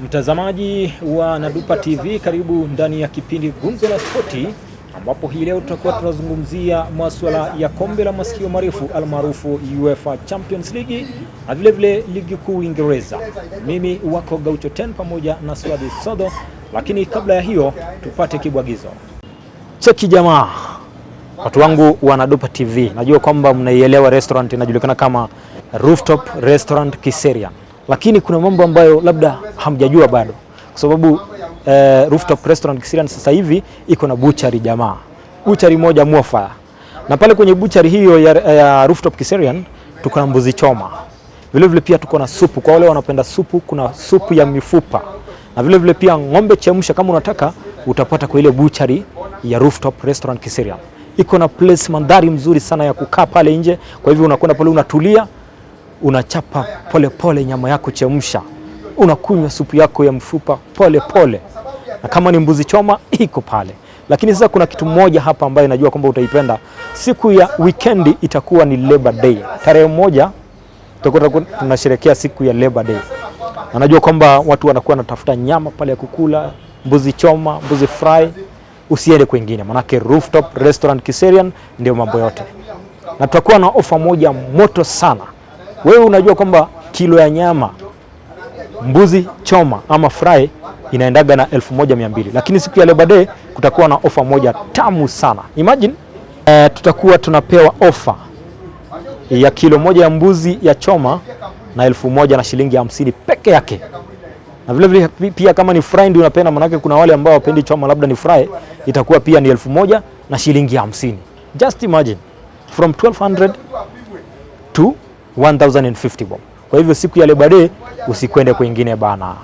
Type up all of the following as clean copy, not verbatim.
Mtazamaji wa Nadupa TV, karibu ndani ya kipindi Gumzo la Spoti, ambapo hii leo tutakuwa tunazungumzia masuala ya kombe la masikio marefu almaarufu UEFA Champions League na vilevile ligi kuu Uingereza. Mimi wako Gaucho 10 pamoja na Swadi Sodo, lakini kabla ya hiyo tupate kibwagizo. Cheki jamaa, watu wangu wa Nadupa TV, najua kwamba mnaielewa restaurant inajulikana kama Rooftop Restaurant Kiserian, lakini kuna mambo ambayo labda hamjajua bado, kwa sababu Rooftop Restaurant Kiserian sasa hivi iko na butchery jamaa, butchery moja mwafaya, na pale kwenye butchery hiyo ya Rooftop Kiserian tuko na mbuzi choma, vile vile pia tuko na supu kwa wale wanapenda supu, kuna supu ya mifupa na vile vile pia ng'ombe chemsha, kama unataka utapata kwa ile butchery ya Rooftop Restaurant Kiserian. Iko na place, mandhari mzuri sana ya kukaa pale nje. Kwa hivyo unakwenda pale unatulia, unachapa pole pole nyama yako chemsha, unakunywa supu yako ya mfupa pole pole, na kama ni mbuzi choma iko pale. Lakini sasa kuna kitu moja hapa ambayo najua kwamba utaipenda. Siku ya weekend itakuwa ni Labor Day, tarehe 1 tutakuwa tunasherehekea siku ya Labor Day. Na najua kwamba watu wanakuwa wanatafuta nyama pale ya kukula, mbuzi choma, mbuzi fry. Usiende kwingine, manake Rooftop Restaurant Kiserian ndio mambo yote, na tutakuwa na ofa moja moto sana. Wewe unajua kwamba kilo ya nyama mbuzi choma ama fry inaendaga na 1200, lakini siku ya Labor Day kutakuwa na ofa moja tamu sana. Imagine tutakuwa tunapewa ofa ya kilo 1 ya mbuzi ya choma na 1000 na shilingi 50 peke yake, na vile vile pia kama ni fry ndio unapenda, manake kuna wale ambao wapendi choma, labda ni fry, itakuwa pia ni 1000 na shilingi 50. Just imagine, from 1200 to 1050 bob. Kwa hivyo siku ya Labor Day usikwende kwingine bana.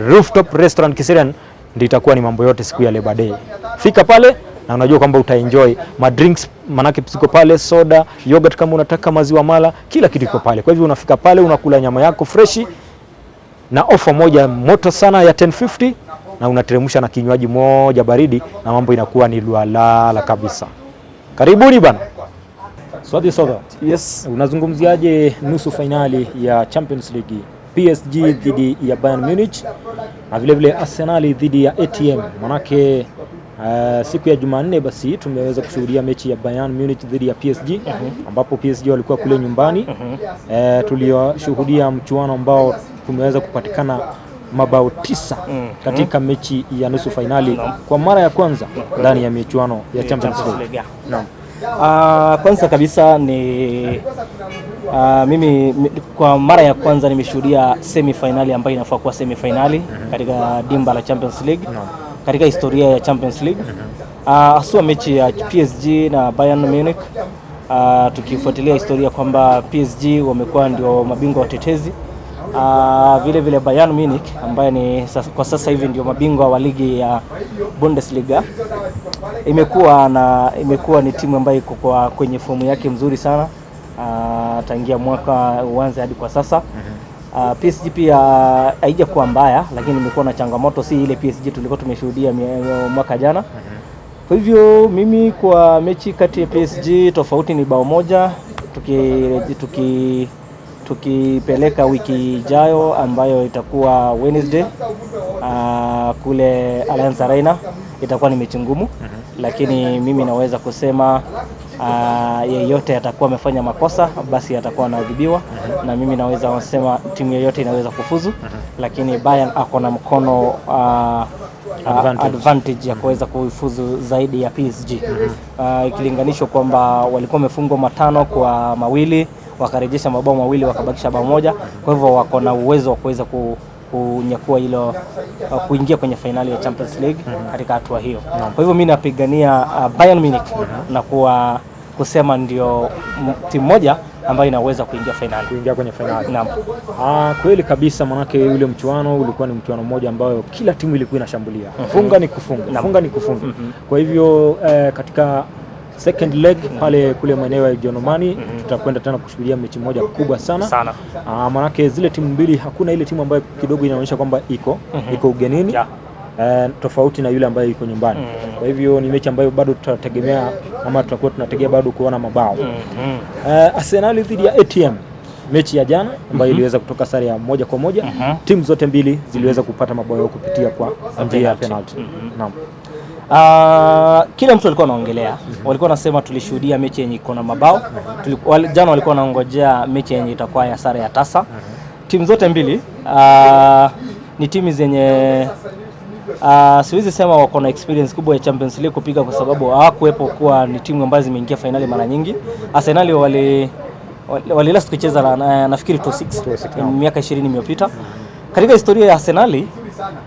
Rooftop Restaurant Kiserian ndio itakuwa ni mambo yote siku ya Labor Day. Fika pale na unajua kwamba utaenjoy ma drinks, manake ziko pale, soda, yogurt kama unataka, maziwa mala, kila kitu iko pale. Kwa hivyo unafika pale unakula nyama yako freshi na ofa moja moto sana ya 1050 na unateremsha na kinywaji moja baridi na mambo inakuwa ni lualala kabisa. Karibuni bana. Swadi Soda. Yes. Unazungumziaje nusu fainali ya Champions League, PSG dhidi ya Bayern Munich na vile vile Arsenal dhidi ya ATM? Manake siku ya Jumanne basi tumeweza kushuhudia mechi ya Bayern Munich dhidi ya PSG, ambapo PSG walikuwa kule nyumbani. Tulioshuhudia mchuano ambao tumeweza kupatikana mabao 9 katika mechi ya nusu fainali kwa mara ya kwanza ndani ya michuano ya Champions League. Yeah. Naam. Kwanza kabisa ni mimi kwa mara ya kwanza nimeshuhudia semi finali ambayo inafaa kuwa semi finali katika dimba la Champions League katika historia ya Champions League, haswa mechi ya PSG na Bayern Munich. Tukifuatilia historia kwamba PSG wamekuwa ndio mabingwa watetezi, vile vile Bayern Munich ambaye ni kwa sasa hivi ndio mabingwa wa ligi ya Bundesliga imekuwa ni timu ambayo iko kwenye fomu yake mzuri sana tangia mwaka uanze hadi kwa sasa. PSG pia haijakuwa mbaya, lakini imekuwa na changamoto, si ile PSG tulikuwa tumeshuhudia mwaka jana. Kwa hivyo mimi kwa mechi kati ya PSG, tofauti ni bao 1, tukipeleka wiki ijayo ambayo itakuwa Wednesday kule Allianz Arena, itakuwa ni mechi ngumu, lakini mimi naweza kusema yeyote atakuwa amefanya makosa basi atakuwa anaadhibiwa, na mimi naweza kusema timu yoyote inaweza kufuzu, lakini Bayern ako na mkono Advantage. Advantage ya kuweza kufuzu zaidi ya PSG, ikilinganishwa kwamba walikuwa wamefungwa 5-2, wakarejesha mabao 2, wakabakisha bao 1. Kwa hivyo wako na uwezo wa kuweza kunyakua hilo, kuingia kwenye fainali ya Champions League katika hatua hiyo. Kwa hivyo mimi napigania Bayern Munich na kuwa kusema ndio timu moja ambayo inaweza kuingia fainali. Kuingia kwenye fainali. Naam. Ah, kweli kabisa, manake ule mchuano ulikuwa ni mchuano mmoja ambayo kila timu ilikuwa inashambulia. Funga ni kufunga, funga ni kufunga. Kwa hivyo katika second leg pale kule maeneo ya Ujerumani tutakwenda tena kushuhudia mechi moja kubwa sana. Sana. Ah, manake zile timu mbili hakuna ile timu ambayo kidogo inaonyesha kwamba iko ugenini tofauti na yule ambaye yuko nyumbani. Kwa hivyo ni mechi ambayo bado tutategemea ama tutakuwa tunategea bado kuona mabao. Arsenal dhidi ya ATM. mechi ya jana ambayo iliweza kutoka sare ya 1-1. Timu zote mbili ziliweza kupata mabao yao kupitia kwa njia ya penalty. Naam. Kila mtu alikuwa anaongelea, walikuwa wanasema tulishuhudia mechi yenye iko na mabao. Jana walikuwa wanaongojea mechi yenye itakuwa ya sare ya tasa. Timu zote mbili ni timu zenye siwezi sema wako na experience kubwa ya Champions League kupiga, kwa sababu hawakuwepo kuwa ni timu ambazo zimeingia fainali mara nyingi. Arsenal wali last kucheza nafikiri 26 26, miaka 20 iliyopita. Katika historia ya Arsenal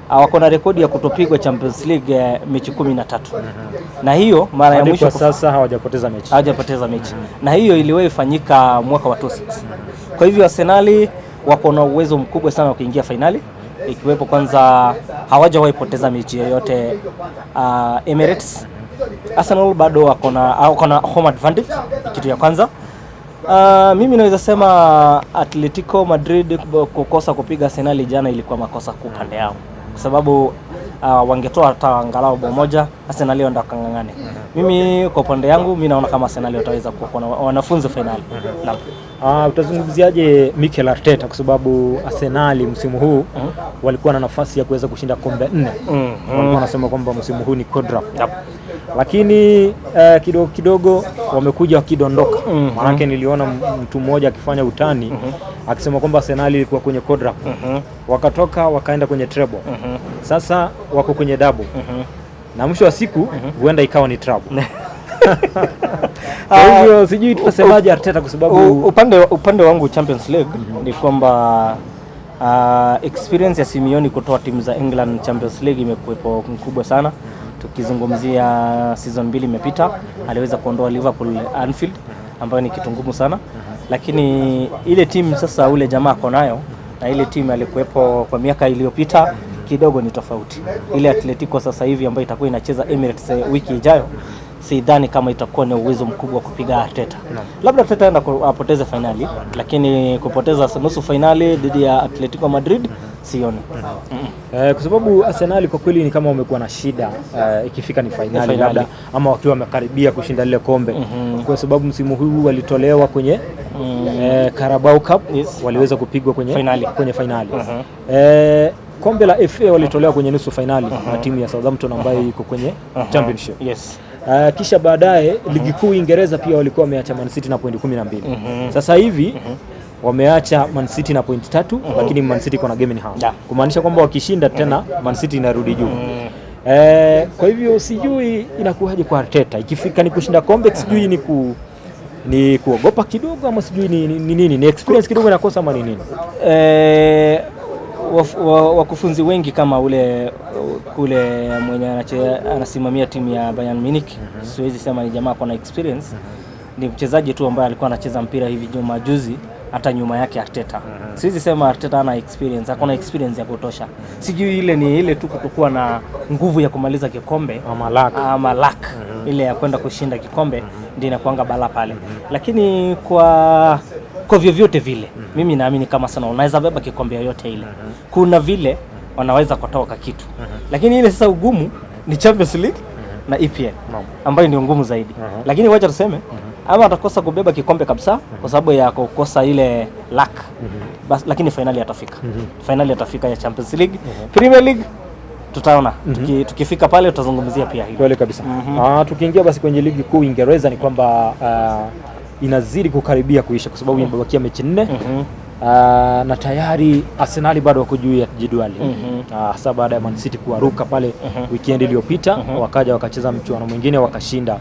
wako na rekodi ya kutopigwa Champions League mechi 13 na hiyo mara ya Hadi mwisho kwa sasa hawajapoteza mechi. hawajapoteza mechi na hiyo iliwahi fanyika mwaka wa 26. Kwa hivyo Arsenal wako na uwezo mkubwa sana wa kuingia fainali, ikiwepo kwanza hawajawahi poteza mechi yoyote Emirates. Arsenal bado wako na home advantage, kitu ya kwanza. Mimi naweza sema Atletico Madrid kukosa kupiga Arsenal jana ilikuwa makosa kwa upande yao, kwa sababu wangetoa hata angalau bao moja, Arsenal ndio wakang'ang'ane. Mimi kwa upande yangu mimi naona kama Arsenal wataweza kuwa wanafunzi fainali. Naam. Utazungumziaje Mikel Arteta kwa sababu Arsenal msimu huu walikuwa na nafasi ya kuweza kushinda kombe nne. Walikuwa wanasema kwamba msimu huu ni quadruple. Lakini kidogo kidogo wamekuja wakidondoka. Maanake niliona mtu mmoja akifanya utani akisema kwamba Arsenal ilikuwa kwenye quadruple. Wakatoka wakaenda kwenye treble. Sasa wako kwenye double. Na mwisho wa siku huenda ikawa ni treble. Kwa hivyo sijui tutasemaje Arteta kwa sababu Upande wangu Champions League ni kwamba experience ya Simeone kutoa timu za England Champions League imekuwepo mkubwa sana. Tukizungumzia season mbili imepita, aliweza kuondoa Liverpool Anfield, ambayo ni kitu ngumu sana, lakini ile timu sasa ule jamaa ako nayo na ile timu alikuwepo kwa miaka iliyopita kidogo ni tofauti. Ile Atletico sasa hivi ambayo itakuwa inacheza Emirates wiki ijayo, sidhani kama itakuwa na uwezo mkubwa wa kupiga Arteta. Labda Arteta aenda apoteze fainali, lakini kupoteza nusu fainali dhidi ya Atletico Madrid sioni. Kwa sababu Arsenal kwa kweli ni kama wamekuwa na shida ikifika ni fainali Fainali. labda ama wakiwa wamekaribia kushinda lile kombe kwa sababu msimu huu walitolewa kwenye Carabao Cup waliweza kupigwa kwenye Fainali. kwenye fainali. Kombe la FA walitolewa kwenye nusu fainali na timu ya Southampton ambayo iko kwenye Championship. Kisha baadaye ligi kuu Uingereza pia walikuwa wameacha Man City na pointi 12. Sasa hivi wameacha Man City na pointi 3, lakini Man City iko na game in hand. Kumaanisha kwamba wakishinda tena Man City inarudi juu. Kwa hivyo sijui inakuwaje kwa Arteta ikifika ni kushinda kombe, sijui ni kuogopa kidogo ama sijui ni nini, ni experience kidogo inakosa ama ni nini? Wakufunzi wengi kama ule kule mwenye anasimamia timu ya Bayern Munich, siwezi sema ni jamaa ako na experience. Ni mchezaji tu ambaye alikuwa anacheza mpira hivi juma juzi, hata nyuma yake Arteta. Siwezi sema Arteta ana experience, akona experience ya kutosha. Sijui ile ni ile tu kutokuwa na nguvu ya kumaliza kikombe Ama luck. Ama luck ile ya kwenda kushinda kikombe ndio inakuanga bala pale, lakini kwa vyovyote vile mimi naamini kama sana unaweza beba kikombe yoyote ile. Kuna vile wanaweza kutoka kitu, lakini ile sasa ugumu ni Champions League na EPL ambayo ndio ngumu zaidi. Lakini wacha tuseme ama atakosa kubeba kikombe kabisa kwa sababu ya kukosa ile luck. Bas, lakini fainali atafika. Fainali atafika ya Champions League. Premier League tutaona. Tukifika pale tutazungumzia pia hilo. Kweli kabisa. Tukiingia basi kwenye ligi kuu Uingereza ni kwamba inazidi kukaribia kuisha kwa sababu imebakia mechi 4. Na tayari Arsenal bado wako juu ya jedwali, hasa baada ya Man City kuwaruka pale weekend iliyopita. Wakaja wakacheza mchuano mwingine wakashinda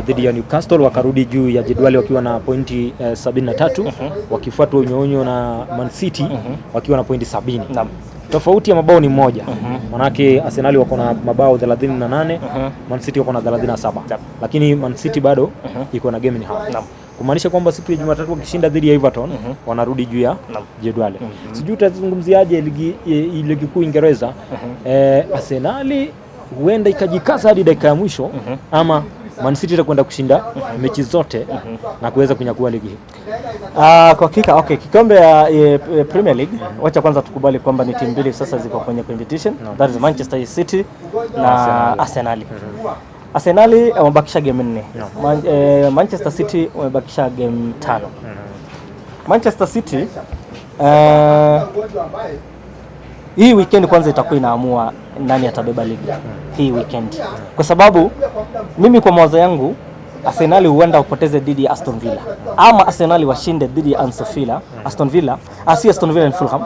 dhidi ya Newcastle, wakarudi juu ya jedwali wakiwa na pointi 73, wakifuatwa unyounyo na Man City wakiwa na pointi 70. Tofauti ya mabao ni moja, manake Arsenal wako na mabao 38, Man City wako na 37, lakini Man City bado iko na game in hand, kumaanisha kwamba siku ya Jumatatu wakishinda dhidi ya Everton wanarudi juu ya jedwali. Sijui utazungumziaje ligi kuu Uingereza? Arsenali huenda ikajikaza hadi dakika ya mwisho ama Man City itakwenda kushinda mechi zote na kuweza kunyakua ligi hii. Kwa hakika, okay, kikombe ya Premier League, wacha kwanza tukubali kwamba ni timu mbili sasa ziko kwenye competition. That is Manchester City na Arsenal. Arsenal wamebakisha game 4. Manchester City wamebakisha game 5. Manchester City hii weekend kwanza itakuwa inaamua nani atabeba ligi hii weekend, kwa sababu mimi kwa mawazo yangu Arsenal huenda wapoteze dhidi ya Aston Villa ama Arsenal washinde dhidi ya Aston Villa, Aston Villa, si Aston Villa ni Fulham.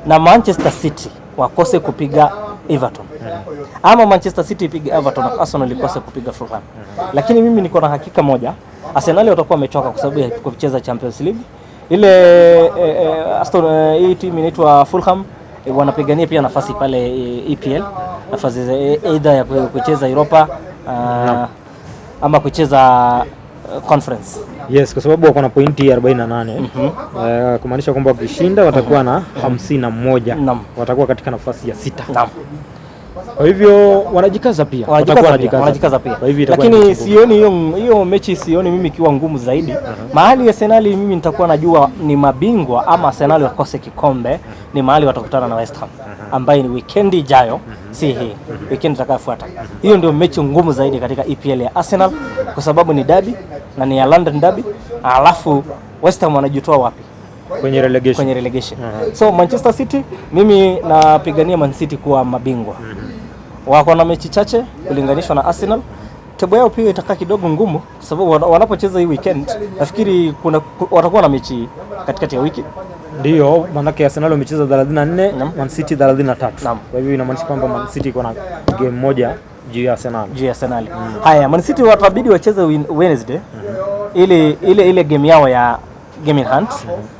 Na Manchester City wakose kupiga Everton ama Manchester City ipige Everton na Arsenal ikose kupiga Fulham. Lakini mimi niko na hakika moja, Arsenal watakuwa wamechoka kwa sababu ya kucheza Champions League. Ile Aston hii timu inaitwa Fulham wanapigania pia nafasi pale EPL, nafasi either ya kucheza Europa ama kucheza Conference. Yes, kwa sababu wako na pointi 48. Kumaanisha kwamba wakishinda watakuwa na 51. Naam. Watakuwa katika nafasi ya 6. Naam. Kwa hivyo wanajikaza pia. Watakuwa Wanajikaza pia. Kwa hivyo itakuwa Lakini ni mechi ngumu. sioni hiyo mechi, sioni mimi ikiwa ngumu zaidi. Mahali Arsenal mimi nitakuwa najua ni mabingwa ama Arsenal wakose kikombe ni mahali watakutana na West Ham ambaye ni weekend ijayo, si hii weekend itakayofuata. Hiyo ndio mechi ngumu zaidi katika EPL ya Arsenal kwa sababu ni derby na ni ya London derby, alafu West Ham wanajitoa wapi? Kwenye relegation. Kwenye relegation. So Manchester City, mimi napigania Man City kuwa mabingwa. Wako na mechi chache kulinganishwa na Arsenal. Tebo yao pia itakaa kidogo ngumu kwa sababu wanapocheza hii weekend nafikiri watakuwa na mechi katikati ya wiki. Ndio, maanake Arsenal wamecheza 34, Man City 33. Naam. Kwa hivyo inamaanisha kwamba Man City iko na game moja juu ya Arsenal. Juu ya Arsenal. Haya, Man City watabidi wacheze Wednesday ile game yao ya game in hand.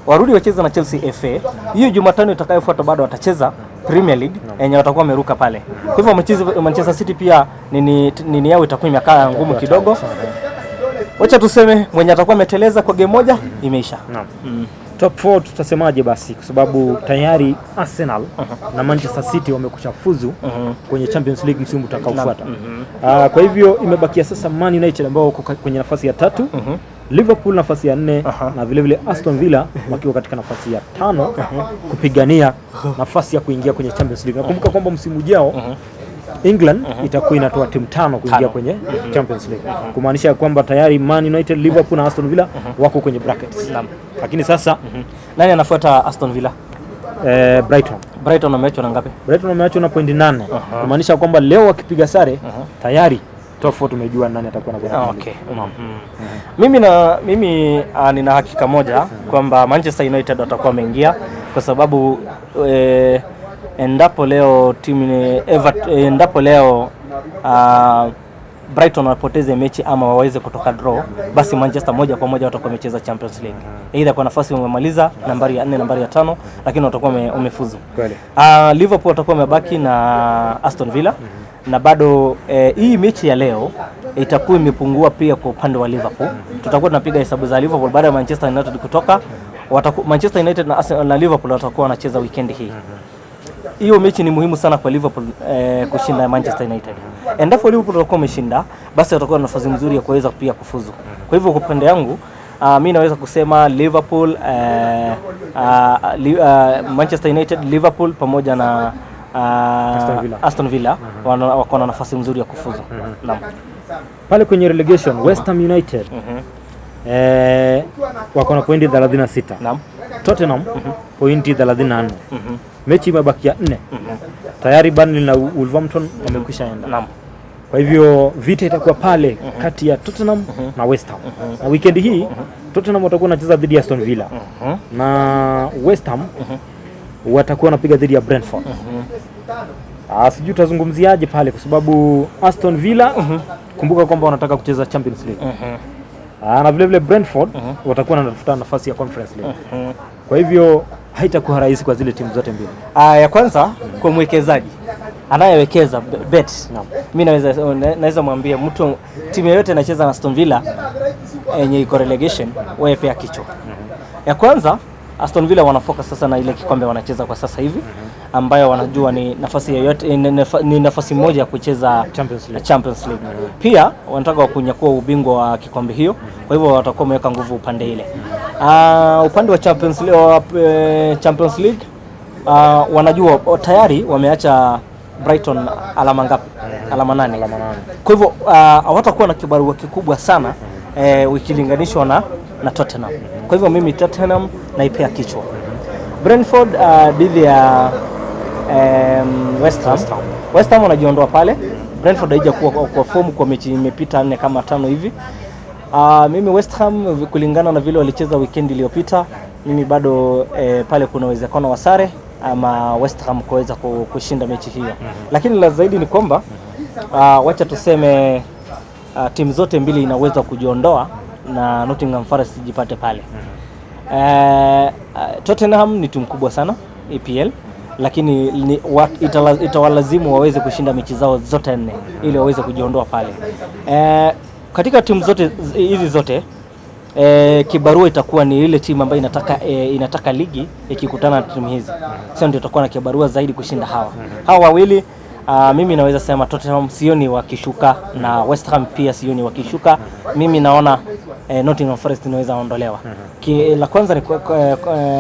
Warudi wacheze na Chelsea FA. Hiyo Jumatano itakayofuata bado watacheza Premier League yenye watakuwa wameruka pale. Kwa hivyo Manchester City pia nini yao itakuwa imekaa ngumu kidogo. Wacha tuseme mwenye atakuwa ameteleza kwa game moja imeisha. Naam. Top 4 tutasemaje basi, kwa sababu tayari Arsenal na Manchester City wamekusha fuzu kwenye Champions League msimu utakaofuata. Kwa hivyo imebakia sasa Man United ambao wako kwenye nafasi ya 3, Liverpool nafasi ya 4 na vile vile Aston Villa wakiwa katika nafasi ya 5 kupigania nafasi ya kuingia kwenye Champions League. Nakumbuka kwamba msimu ujao England itakuwa inatoa timu 5 kuingia kwenye Champions League. Kumaanisha kwamba tayari Man United, Liverpool na Aston Villa wako kwenye brackets. Lakini sasa Nani anafuata Aston Villa? Brighton. Brighton wameachwa na ngapi? Brighton wameachwa na pointi 8. Kumaanisha kwamba leo wakipiga sare tayari top 4 tumejua nani atakuwa anakwenda. Okay. Mimi nina hakika moja kwamba Manchester United watakuwa wameingia kwa sababu endapo leo timu endapo leo Brighton wapoteze mechi ama waweze kutoka draw, basi Manchester moja kwa moja watakuwa wamecheza Champions League. Either kwa nafasi wamemaliza nambari ya 4, nambari ya 5, lakini watakuwa wamefuzu. Kweli. Liverpool watakuwa wamebaki na Aston Villa. Na bado hii mechi ya leo itakuwa imepungua pia kwa upande wa Liverpool. Tutakuwa tunapiga hesabu za Liverpool baada ya Manchester United kutoka. Manchester United na Arsenal na Liverpool watakuwa wanacheza weekend hii. Hiyo mechi ni muhimu sana kwa Liverpool kushinda Manchester United. Endapo Liverpool watakuwa wameshinda, basi watakuwa na nafasi nzuri ya kuweza pia kufuzu. Kwa hivyo kwa upande yangu mi naweza kusema Liverpool, Manchester United, Liverpool pamoja na Aston Villa wako na nafasi nzuri ya kufuzu. Naam. Pale kwenye relegation West Ham United wako na pointi 36. Naam. Tottenham pointi 34. Mechi imebakia 4. Tayari Burnley na Wolverhampton wamekwisha enda. Naam. Kwa hivyo vita itakuwa pale kati ya Tottenham na West Ham. Na weekend hii Tottenham watakuwa wanacheza dhidi ya Aston Villa. Na West Ham watakuwa wanapiga dhidi ya Brentford. Sijui utazungumziaje pale kwa sababu Aston Villa kumbuka kwamba wanataka kucheza Champions League. Na vile vile Brentford watakuwa wanatafuta nafasi ya Conference League. Kwa hivyo haitakuwa rahisi kwa zile timu zote mbili. Ya kwanza kwa mwekezaji anayewekeza bet, mimi naweza mwambia mtu timu yoyote inacheza na Aston Villa yenye iko relegation, wewe pea kichwa. Ya kwanza Aston Villa wanafocus sasa na ile kikombe wanacheza kwa sasa hivi ambayo wanajua ni nafasi yoyote ni nafasi moja ya kucheza Champions League. Champions League. Pia wanataka kunyakua ubingwa wa kikombe hiyo, kwa hivyo watakuwa wameweka nguvu upande ile. Upande wa Champions League, Champions League wanajua tayari wameacha Brighton alama ngapi? Alama 8. Kwa hivyo hawatakuwa na kibarua kikubwa sana ikilinganishwa na na Tottenham. Kwa hivyo mimi Tottenham naipea kichwa. Brentford dhidi ya West Ham. West Ham wanajiondoa pale. Brentford haijakuwa kwa fomu kwa mechi imepita nne kama tano hivi. Mimi West Ham, kulingana na vile walicheza weekend iliyopita, mimi bado pale kuna uwezekano wa sare ama West Ham kuweza kushinda mechi hiyo. Lakini la zaidi ni kwamba wacha tuseme timu zote mbili inaweza kujiondoa na Nottingham Forest ijipate pale. Tottenham ni timu kubwa sana EPL, lakini itawalazimu waweze kushinda mechi zao zote nne ili waweze kujiondoa pale. Katika timu zote hizi zote, kibarua itakuwa ni ile timu ambayo inataka ligi ikikutana na timu hizi, sio ndio itakuwa na kibarua zaidi kushinda hawa wawili. Mimi naweza sema Tottenham sioni wakishuka na West Ham pia sioni wakishuka. Mimi naona Nottingham Forest inaweza ondolewa.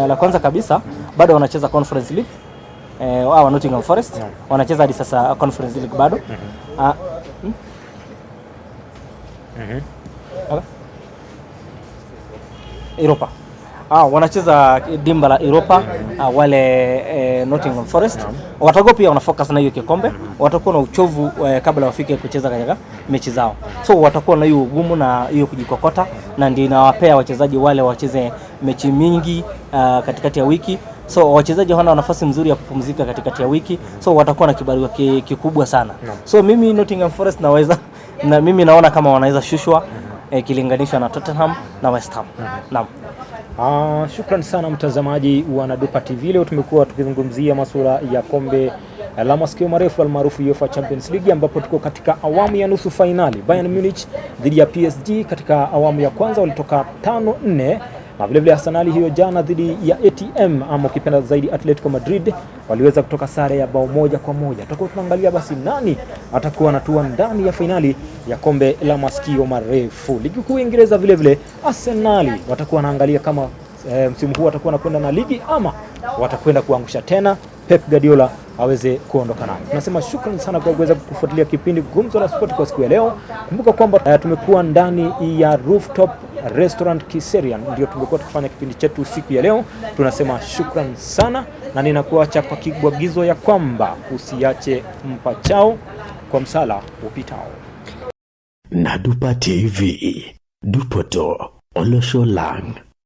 La kwanza kabisa, bado wanacheza Conference League. Hawa Nottingham Forest wanacheza hadi sasa Conference League bado. Okay. Europa. Wanacheza dimba la Europa, wale Nottingham Forest watakuwa pia wana focus na hiyo kikombe, watakuwa na uchovu kabla wafike kucheza katika mechi zao, so watakuwa na hiyo ugumu na hiyo kujikokota, na ndio inawapea wachezaji wale wacheze mechi mingi katikati ya wiki, so wachezaji hawana nafasi nzuri ya kupumzika katikati ya wiki, so watakuwa na kibarua kikubwa sana. So mimi Nottingham Forest naweza na mimi naona kama wanaweza shushwa ikilinganishwa na Tottenham na West Ham. Naam. Shukran sana mtazamaji wa Nadupa TV. Leo tumekuwa tukizungumzia masuala ya kombe la masikio marefu almaarufu UEFA Champions League, ambapo tuko katika awamu ya nusu fainali. Bayern Munich dhidi ya PSG katika awamu ya kwanza walitoka 5-4, na vilevile Arsenal hiyo jana dhidi ya ATM ama ukipenda zaidi Atletico Madrid waliweza kutoka sare ya bao 1-1. Tutakuwa tunaangalia basi nani atakuwa anatua ndani ya fainali ya kombe la masikio marefu. Ligi kuu ya Uingereza vilevile Arsenal watakuwa wanaangalia kama msimu huu watakuwa wanakwenda na ligi ama watakwenda kuangusha tena Pep Guardiola aweze kuondoka nayo. Tunasema shukrani sana kwa kuweza kufuatilia kipindi Gumzo la Sport kwa siku ya leo. Kumbuka kwamba tumekuwa ndani ya Rooftop Restaurant Kiserian, ndio tumekuwa tukifanya kipindi chetu siku ya leo. Tunasema shukran sana, na ninakuacha kwa kibwagizo ya kwamba usiache mpachao kwa msala upitao. Nadupa TV, Dupoto, Olosho Lang.